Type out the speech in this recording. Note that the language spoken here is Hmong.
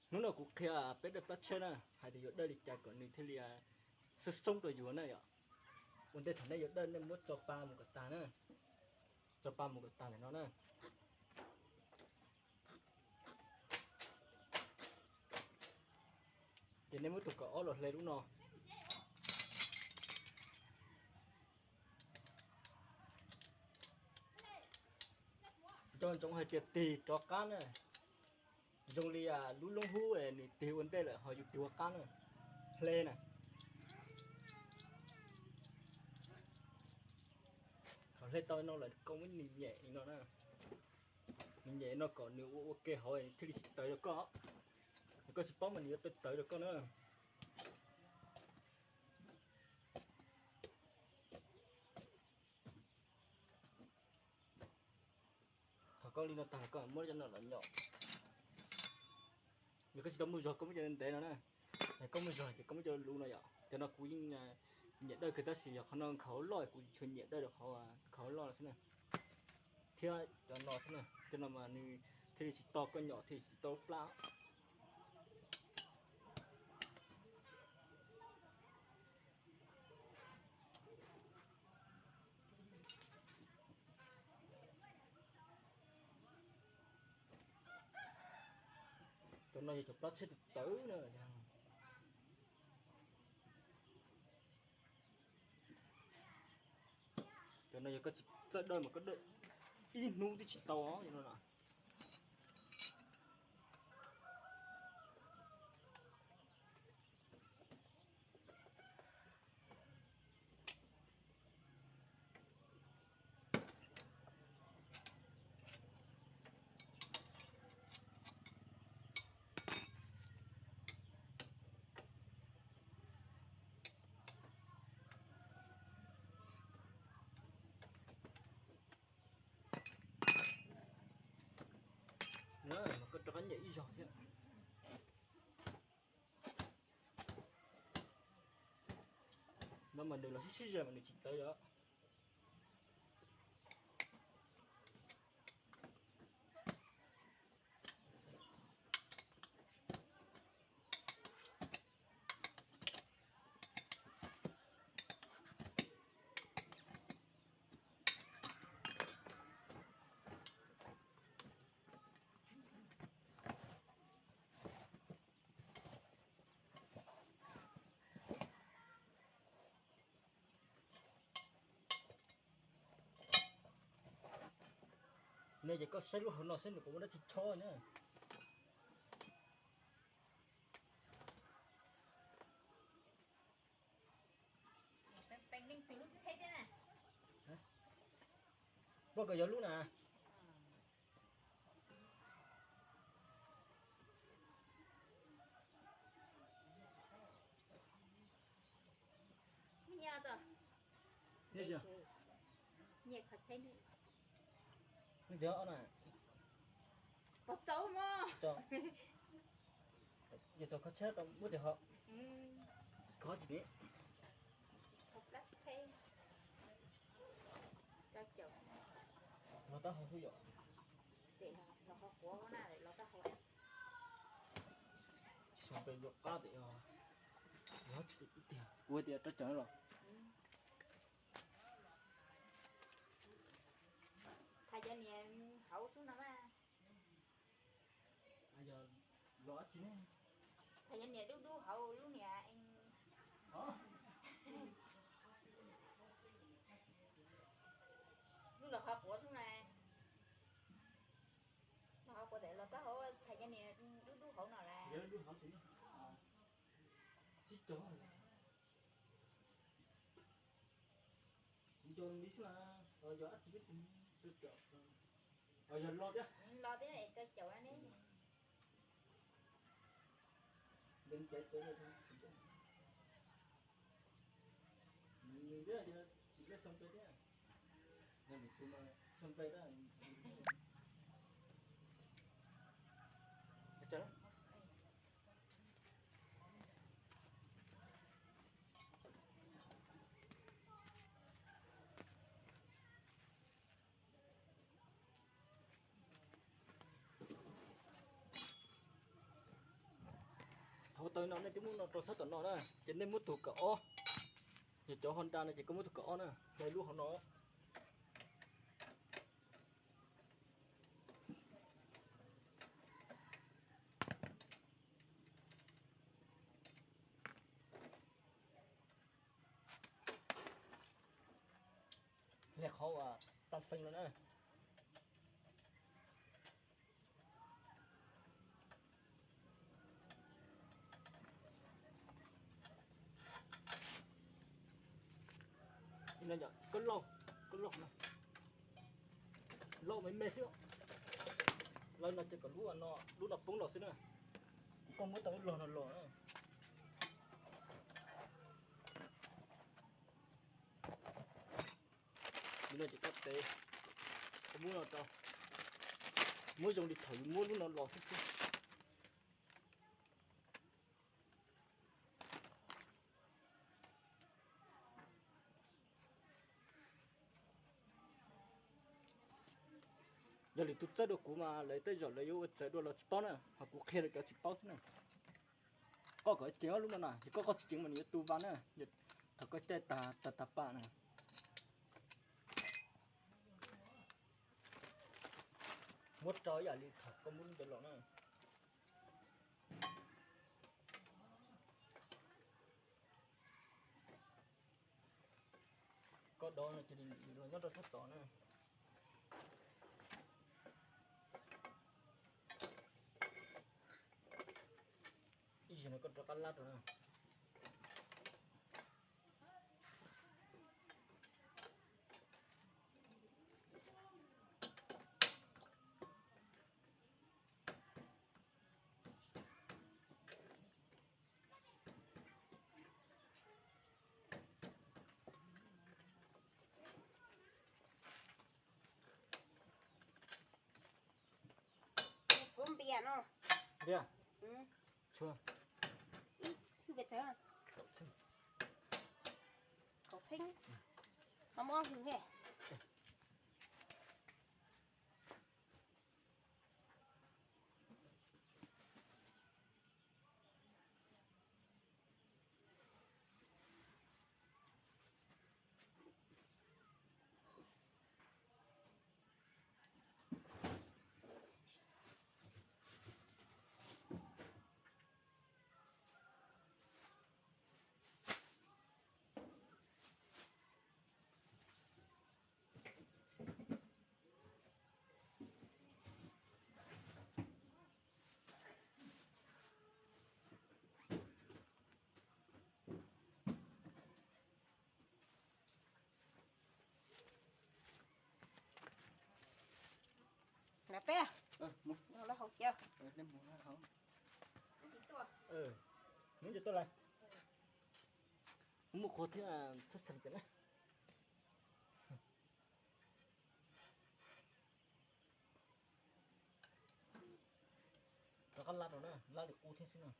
Hnub no kuv qhia peb dawj plab tsheb na, hais tias yuav dawj li cas kom nws thiaj li xoob xoob rau yus na yom. Ua ntej thaum nej yuav dawj nej muab tso pa mus kom tag na, tso pa mus kom tag ntawm no na. Ces nej muab tus kaum ob los hle lub no. Nco ntsoov hais tias tig rov qab na, zoo li lub loob hub nws tig ua ntej lawm ho yus tig ua qab na, hle na. Thaum hle tau no lawm koj muab nws nyem li no na, nws nyem no kom nws ua ua ke hauv thiaj li tsis tawv rau koj. Yog koj tsis paub mas nws yuav tawv tawv rau koj na. Thaum koj li no tag koj muab cov no los nyom. Yog koj tsis tau muaj zog koj muab cov ntev no na, yog koj muaj zog ces koj muab cov luv no yom. Cov no kuv yeej nyiam dawj kawg tab sis yog qhov no nkhaus loj kuv tsis tshua nyiam dawj rau qhov nkhaus loj xwb na. Thiab cov no xwb na, cov no mas nws thiaj li tsis to koj nyom thiaj li tsis to plab. Cov no yog cov plab tsheb tawv tawv na. Cov no yog koj tsis txawj dawj mas koj dawj ib hnub twb tsis tau os no na. Koj rov qab nyem ib zaug thiab. No mas nws los sib sib ze mas nws tsis tawv yom. No ces koj saib lub hauv no saib nws puas muaj dab tsi chob na. Poj kawm yog lub na. Nyiaj tso. Nyiaj tso. Nyiaj qhov tsheb. Nyiaj tso na. Pov tsaus mog. Tso. Yog tso qhov tsheb tau muab tias ho. Qhov tsis ni. Qhov plab tsheb. Rau caum. Los taub hau xwb yom. Los qhov quav na, los taub hau. Tsis zoo pes yuav qab tias, yog tsis tiag, kuv tias rau caum los. Thaiv cov niag hauv xwb no mas. Yog los dab tsi ne? Thaiv cov niag dub dub hauv lub niag. Lub los qhov quav xwb na. Los qhov quav tes los taub hau thaiv cov niag dub dub hauv no las. Dub hauv tes. Tsis tso. Nco li xwb na, yog dab tsi peb tus rau caum, yog lo thiab. Lo thiab es rau caum ne. Ntev ntev txawv, nws thiab yog tsis peb xoo pe thiab, yog nws tus mas xoo pe thiab. No nej twb muab no rau sab tom no na, ces nej muab tus kaum ob, yog cov Honda no ces koj muab tus kaum ob na, hlais lub hauv no. Hlais qhov uas tau feem no na. Koj lauj, koj lauj no, lauj me me xwb. Lauj no ces kom lub no, lub no poob los xwb na. Kuv koj muab tau lub log no los na. Li no ces koj tev, koj muab no rau, muab zoo li thaum yus muab lub no los xwb xwb. Yog lwm tus txawj dua kuv mas lawv tej zaum lawv yuav ua txawv dua los tsis paub na, ho kuv qhia rau cov tsis paub xwb na. Koj kom ceev ob lub no na, yog koj koj tsis ceev mas nws yuav tu vas na. Thaum koj caij tag tag tag pam na, muab rau ib yam li thaum koj muab lub ntawd los na. Koj do no ces los nyob rau sab tod na. Ib zaug no koj rov qab lab rau na. Txhuav npias no. Npias. Txhuav. Ib, ib npias txawv. Kaum txheeb. Ho muab hwj he. Na peb, lawv hauv kiag. Hnub nce tuaj lawm. Muaj qhua thiab txhob txheem tias na. Rov qab lab rau na, lab li qub thiab xwb na.